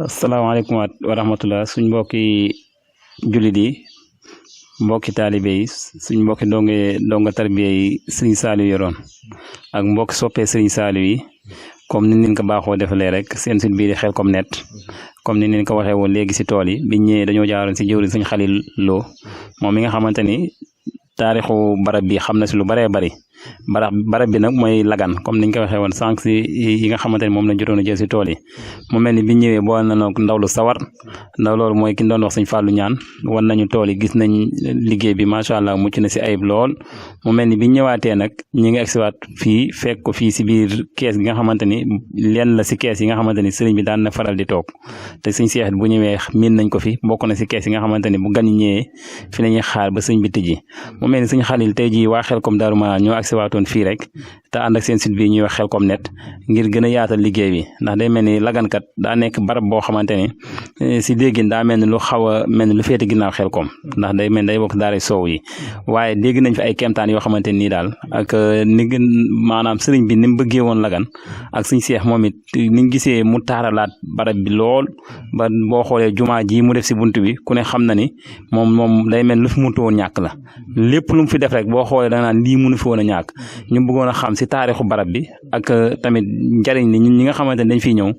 asalaamaaleykum wa rahmatullah suñ mbokki jullit yi mbokki taalibe yi suñ mbokki donga tarbiya yi Serigne Saliou yoroon ak mbokki soppee Serigne Saliou yi comme ni leen ko baaxoo defalee rek seen site bii di Khelcom Net comme ni leen ko waxee woon léegi si tool yi biñ ñëwee dañoo jaaroon si jëwriñ Serigne Khalil Lo moom mi nga xamante ni taarixu barab bi xam na si lu bëree bëri barab bi nag mooy Lagane comme niñ ko waxee woon sànq si yi nga xamante ni moom lañ jotoon a jël si tool yi mu mel ni biñ ñëwee boo na nag ndaw lu sawar ndaw loolu mooy ki doon wax Sëñ Fallou Ñaan wan nañu tool yi gis nañ liggéey bi macha allah mucc na si ayib lool mu mel ni biñ ñëwaatee nag ñi ngi egsiwaat fii fekk ko fii si biir kees gi nga xamante ni lenn la si kees yi nga xamante ni sëriñ bi daan na faral di toog te Sëñ Seex bu ñëwee miin nañ ko fi bokk na si kees yi nga xamante ni bu gan yi ñëwee fi la ñuy xaar ba sëñ bi tëjji mu mel ni Sëñ Xalil tey jii waa Khelcom Darou Manane ñoo agsiwaatoon fii rek te ànd ak seen site bi ñuy wax Khelcom Net ngir gën a yaatal liggéey bi ndax day mel ni Lagane kat daa nekk barab boo xamante ni si déggin daa mel ni lu xaw a mel ni lu féete ginnaaw Khelcom ndax day mel ni day bokk daara soow yi waaye dégg nañ fi ay kéemtaan yoo xamante nii daal ak ni gën maanaam sëriñ bi ni mu bëggee woon Lagane ak Sëñ Seex moom it niñ gisee mu taaralaat barab bi lool ba boo xoolee jumaa ji mu def si bunt bi ku ne xam na ni moom day mel lu fi mënut woon ñàkk la lépp lu mu fi def rek boo xoolee da nga naan lii mënu fi woon a ñàkk ñu bëggoon a xam si taarixu barab bi ak tamit njariñ li ñi nga xamante ne dañ fiy ñëw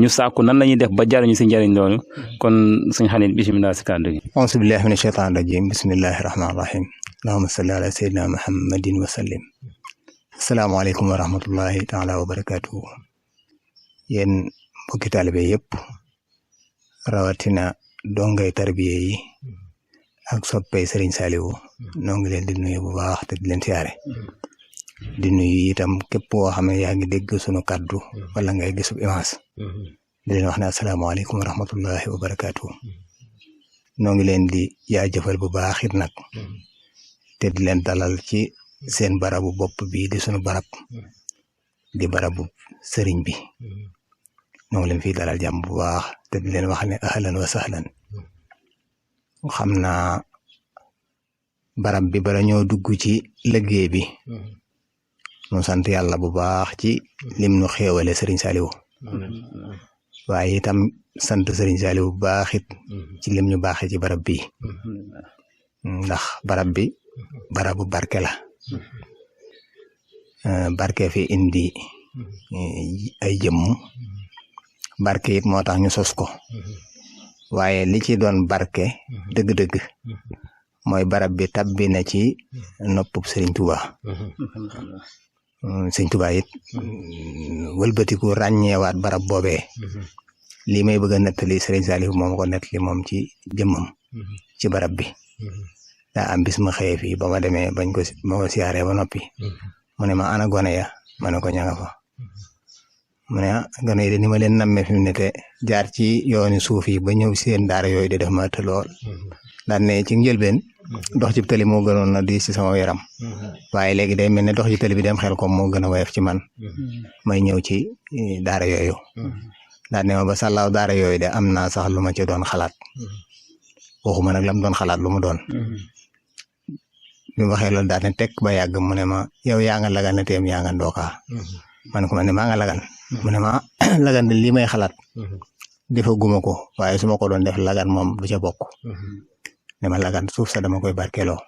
ñu sàkku nan la ñuy def ba jariñu si njariñ loolu kon Sëñ Xalil bisimilah si kàddu gi auzu billahi mina shaytaani rajim bismillahi rahmaani rahim allahumma salli ala sayyidina muhammadin wa sallim asalaamaaleykum wa rahmatullahi taala wa barakatuhu yéen mbokki taalibe yëpp rawatina dongay tarbiye yi ak soppey Serigne Saliou noo ngi leen di nuyu bu baax te di leen siyaare di nuyu itam képp koo xam ne yaa ngi dégg sunu kaddu wala ngay gisu image di leen wax ne asalaamaaleykum wa rahmatullahi wa barakaatu noo ngi leen di jaajëfal bu baax it nag te di leen dalal ci seen barabu bopp bi di sunu barab di barabu sëriñ bi noo ngi leen fii dalal jàmm bu baax te di leen wax ne ahlan wa sahlan xam naa barab bi bala ñoo dugg ci liggéey bi nu sant yàlla bu baax ci lim nu xéewale Serigne Saliou waaye itam sant Serigne Saliou bu baax it ci lim ñu baaxee ci barab bi ndax barab bi barabu barke la barke fi indi ay jëmm barke it moo tax ñu sos ko waaye li ci doon barke dëgg-dëgg mooy barab bi tabbi na ci noppub Serigne Touba Serigne Touba it wëlbatiku ràññeewaat barab boobee lii may bëgg a nettali Serigne Saliou moom ko nettali moom ci jëmmam ci barab bi daa am bis ma xëyee fii ba ma demee bañ ko siyaaree ba noppi mu ne ma ana gone ya ma ne ko ña nga fa mu ne gone yi de ni ma leen nammee fi mu ne te jaar ci yooni suuf yi ba ñëw seen daara yooyu de def ma të lool daan ne ci njëlbeen dox ci tali moo gënoon na di ci sama yaram waaye léegi day mel ne dox ci tali bi dem Khelcom moo gën a woyof ci man may ñëw ci daara yooyu daan ne ma ba sàllaaw daara yooyu de am naa sax lu ma ci doon xalaat waxuma nag lam doon xalaat lu mu doon bi mu waxee loolu daan ne tekk ba yàgg mu ne ma yow yaa nga Lagane teem yaa nga Ndoka man ko man ne maa nga Lagane mu ne ma Lagane de lii may xalaat defaguma ko waaye su ma ko doon def Lagane moom du ca bokk ne ma Lagane suuf sa dama koy barkeloo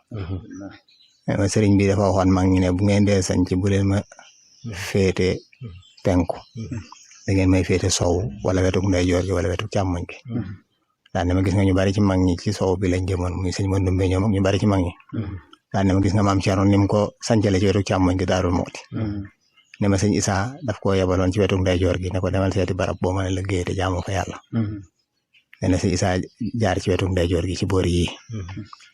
ma sëriñ bi dafa waxoon mag ñi ne bu ngeen dee sañ ci bu leen ma féete penku da ngeen may féete sow wala wetuk ndeyjoor gi wala wetuk càmmoñ gi daan ne ma gis nga ñu bari ci mag ñi ci sow bi lañ jëmoon muy sëñ Mandumbe ñoom ak ñu bari ci mag ñi daan ne ma gis nga maam Thierno ni mu ko sancale ci wetuk càmmoñ gi Daarul Muxti ne ma sëñ Issa daf ko yebaloon ci wetuk ndeyjoor gi ne ko demal seeti barab boo mën a liggéey te jaamoo fa yàlla nee na sëñ Issa jaar ci wetu ndeyjoor gi ci boori yi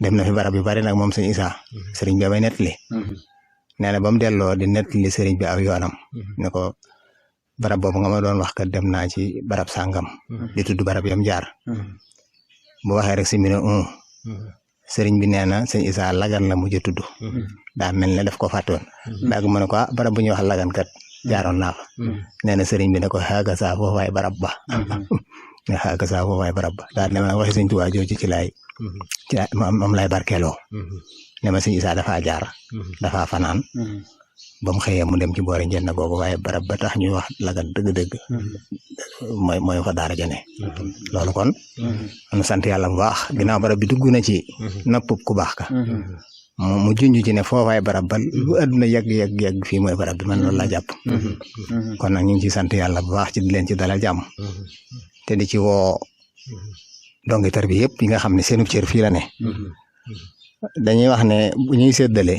dem na fi barab yu bari nag moom sëñ Issa sëriñ bi bay nettali nee na ba mu delloo di nettali sëriñ bi aw yoonam ne ko barab boobu nga ma doon wax kat dem naa ci barab sàngam di tudd barab yam jaar bu waxee rek si mbir sëriñ bi nee na sëñ Issa Lagane la mujj a tudd daa mel ne daf ko fàttoon daag mu ne ko barab bu ñuy wax Lagane kat jaaroon naa fa nee na sëriñ bi ne ko xaaga saa foofaay barab ba ne xaaga saa foofaay barab ba daal ne ma waxi sëñ Tuubaa jooju ci moom lay barkeeloo ne ma sëñ Issa dafa jaar dafa fanaan ba mu xëyee mu dem ci boori njënd googu waaye barab ba tax ñuy wax Lagan dëgg-dëgg mooy fa daara jane loolu kon ñu sant yàlla bu baax ginnaaw barab bi dugg na ci nopp ku baax ka mu junj ci ne foofaay barab ba lu àdduna yàgg fii mooy barab bi man loolu laa jàpp kon nag ñu ngi ci sant yàlla bu baax ci di leen ci dalal jàmm te di ci woo dongi tar bi yëpp yi nga xam ne seenu cër fii la ne dañuy wax ne bu ñuy séddale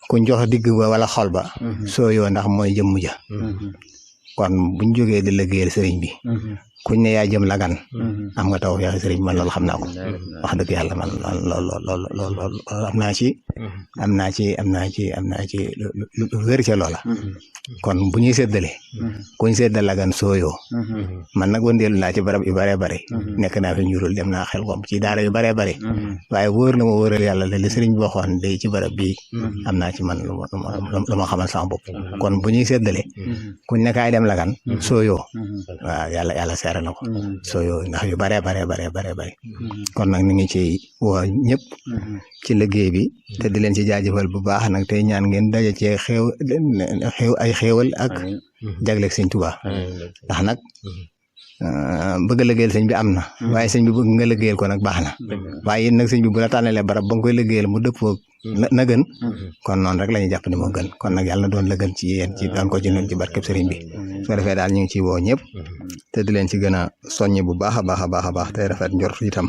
kuñ jox digg ba wala xol ba soo yoo ndax mooy jëmm ja kon buñ jógee di liggéeyal sëriñ bi kuñ ne yaa jëm Lagan am nga taw feex sëriñ man loolu xam naa ko wax dëgg yàlla man loolu am naa ci lu wér ca loola kon bu ñuy séddale kuñ séddal Lagan sooyoo man nag wëndeelu naa ci barab yu baree bare nekk naa fi njurul dem naa xel kom ci daara yu baree bare waaye wóor na ma wóoral yàlla li sëriñ bi waxoon day ci barab bii am naa ci man lu ma xamal sama bopp kon bu ñuy séddale kuñ ne kaay dem Lagan sooyoo waaw yàlla seere na ko sooyoo ndax yu baree bare kon nag ñu ngi ci woo ñëpp ci liggéey bi te di leen ci jaajëfal bu baax nag tey ñaan ngeen daje ci ay xéewal ak jagleeg sëñ Tuubaa ndax nag bëgg a liggéeyal sëñ bi am na waaye sëñ bi bëgg nga liggéeyal ko nag baax na waaye yéen nag sëñ bi bu la tànnalee barab ba nga koy liggéeyal mu dëppoo na gën kon noonu rek la ñuy jàpp ne moo gën kon nag yàlla na doon la gën ci yéen ci doon ko ci noonu ci barkeb sëriñ bi su ko defee daal ñu ngi ciy woo ñëpp te di leen ci gën a soññi bu baax a baax tey rafet njort itam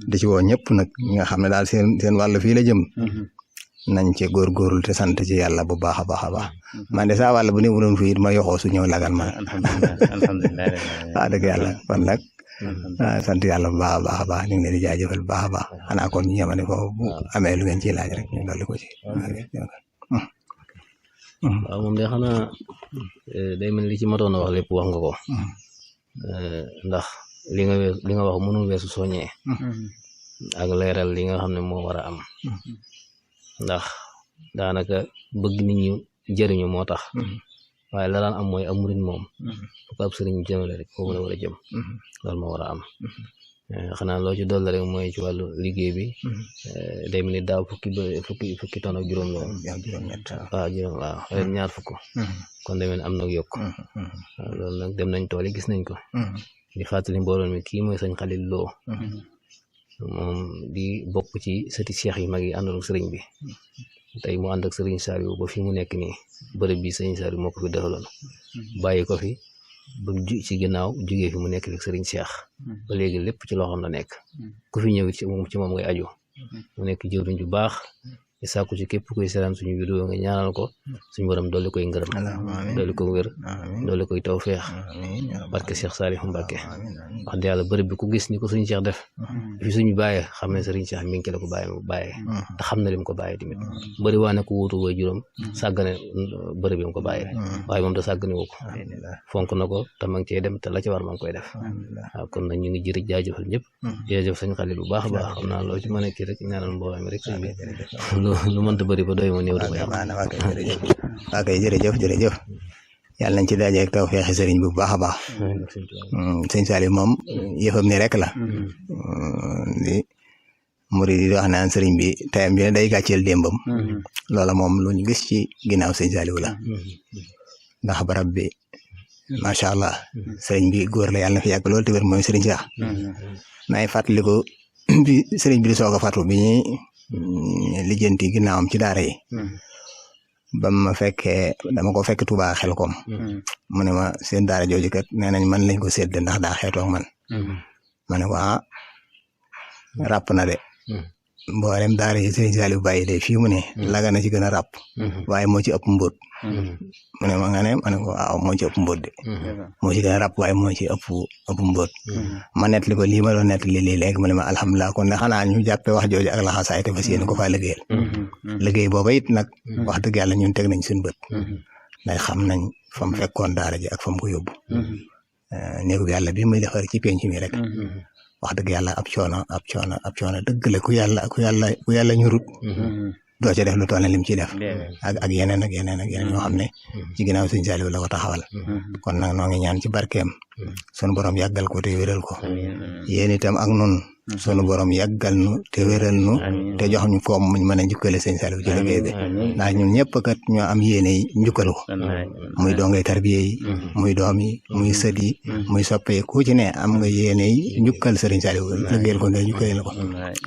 di ci woo ñëpp nag ñi nga xam ne daal seen wàll fii la jëm nañ ci góorgóorlu te sant ci yàlla bu baax a baax man de saa wàll bu ne mu doon fii ma yoxoo su ñëw Lagan ma alhamdulilah wax dëgg yàlla kon nag sant yàlla bu baax a baax ñu ngi leen di jaajëfal bu baax a baax xanaa kon ñu yemane foofu bu amee lu ngeen ciy laaj rek ñu dolli ko ci waaw moom de xanaa day mel li ci matoon a wax lépp wax nga ko ndax li nga wax mënul weesu soññee ak leeral li nga xam ne moo war a am ndax daanaka bëgg nit ñi jëriñu moo tax waaye la daan am mooy am murit moom fu ko ab sëriñ jëmale rek foofu la war a jëm loolu moo war a am xanaa loo ci dolli rek mooy ci wàllu liggéey bi day mel ni daaw fukki ton ak juróom la waaw ren ñaar fukk kon day mel ni am na yokk waaw loolu nag dem nañ tool yi gis nañ ko di fàttali mbooloo mi kii mooy sëñ Xalil Lo moom di bokk ci sëti Cheikh yi mag yi àndoon ak sëriñ bi tey mu ànd ak sëriñ Saliou ba fi mu nekk nii bërëb bi sëriñ Saliou moo ko fi defaloon bàyyi ko fi ba ci ginnaaw jugee fi mu nekk fi sëriñ Cheikh ba léegi lépp ci loxoom la nekk ku fi ñëw ci moom ngay aju mu nekk jëwriñ ju baax di sàkku ci képp kuy seetaan suñu vidéo nga ñaanal ko suñu borom dolli koy ngërëm dolli ko wér dolli koy tawfeex barke Cheikh Saliou Mbacké wax dëgg yàlla bërëb bi ku gis ni ko suñu Cheikh def fi suñu bàyyee xam ne sëriñ Cheikh mi ngi la ko bàyyee te xam na lim ko bàyyee tamit bëri waa ne ko wuutu way juróom sàggane bërëb bi mu ko bàyyee waaye moom da sàggane wu ko fonk na ko te ma ngi cee dem te la ci war ma ngi koy def waaw kon nag ñu ngi jërëjëf jaajëfal ñëpp jërëjëf sëñ Xalil bu baax a baax xam naa loo ci mën a kii rek ñaanal mbooloo mi rek sëñ bi lu mënta bëri ba doy ma néew di ko yàq waa kay jërëjëf yàlla nañ ci dajeeg taw feexi sëriñ bi bu baax a baax sëñ Saliou moom yëfam ni rek la di murid yi di wax naan sëriñ bi tayam bi ne day gàcceel démbam loola moom lu ñu gis ci ginnaaw sëñ Saliou la ndax barab bi macha allah sëriñ bi góor la yàlla na fi yàgg loolu te wér mooy sëriñ Cheikh naay fàttaliku bi sëriñ bi di soog a fàttu bi ñuy lijjanti ginnaawam ci daara yi ba ma fekkee dama ko fekk Tuubaa Xelkom mu ne ma seen daara jooju kat nee nañ man lañ ko sédd ndax daa xeetoog man ma ne ko ràpp na de mboolem daara yi sëriñ Saliou bàyyi de fii mu ne Lagan na ci gën a ràpp waaye moo ci ëpp mbóot mu ne ma nga ne ma ne ko waaw moo ci ëpp mbóot de moo ci gën a ràpp waaye moo ci ëpp mbóot ma nettali ko lii ma doon nettali lii léegi mu ne ma alhamdulilah kon ne xanaa ñu jàppee wax jooju ak laxasaay te fas yéene ko faa liggéeyal liggéey booba it nag wax dëgg yàlla ñun teg nañ suñu bët ndax xam nañ fa mu fekkoon daara ji ak fa mu ko yóbbu néegu yàlla bi muy defar ci penc mi rek wax dëgg yàlla ab coono dëgg la ku yàlla ñurut doo ca def lu toll ne lim ciy def ak yeneen ñoo xam ne ci ginnaaw sëñ Saliou la ko taxawal kon nag noo ngi ñaan ci barkeem sunu borom yàggal ko te wéral ko yéen itam ak nun sunu borom yàggal nu te wéral nu te jox ñu foom muñ mën a njukkale sëñ Saliou ci liggéey bi ndax ñun ñëpp kat ñoo am yéene njukkalu muy dongay tarbiya yi muy doom yi muy sët yi muy soppe ku ci ne am nga yéene njukkal sëriñ Saliou liggéeyal ko nga njukkale la ko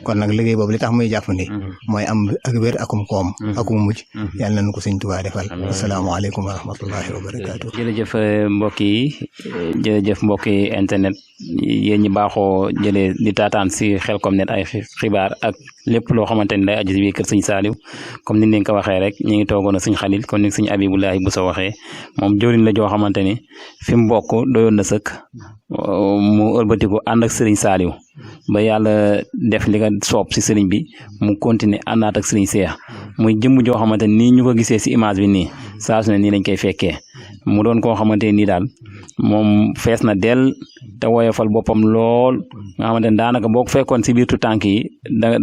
kon nag liggéey boobu li tax muy jàppandi mooy am ak wér akum koom akum mujj yàlla nañu ko sëñ Tuubaa defal asalaamaaleykum wa rahmatullahi wa barakaatu. jërëjëf mbokk yi jërëjëf mbokki internet yéen ñi baaxoo jëlee di taataan si Khelcom Net ay xibaar ak lépp loo xamante ni day aju si biir kër sëñ Saliou comme ni leen ko waxee rek ñu ngi toogoon a sëñ Xalil kon ni sëñ Abibulahi bu sa waxee moom jëwriñ la joo xamante ni fi mu bokk doyoon na sëkk mu ëlbatiku ànd ak sëriñ Saliou ba yàlla def li nga soob si sëriñ bi mu continuer àndaat ak sëriñ Seex muy jëmm joo xamante ni nii ñu ko gisee si image bi nii saa su ne nii lañ koy fekkee mu doon koo xamante ni daal moom fees na del te woyofal boppam lool nga xamante ni daanaka boo ko fekkoon si biir tu tànk yi da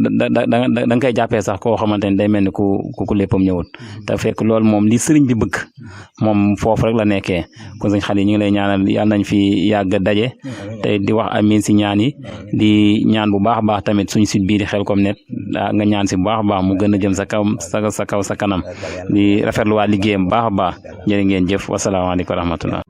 nga koy jàppee sax koo xamante ni day mel ni ku léppam ñëwut te fekk loolu moom li sëriñ bi bëgg moom foofu rek la nekkee kon sëñ Xalil ñu ngi lay ñaanal yàlla nañ fi yàgg daje te di wax amiin si ñaan yi di ñaan bu baax a baax tamit suñu site bii di Khelcom Net nga ñaan si bu baax a baax mu gën a jëm sa kanam di rafetlu waa liggéeyam bu baax a baax jërë ngeen jëf wasalaamaaleykum wa rahmatullah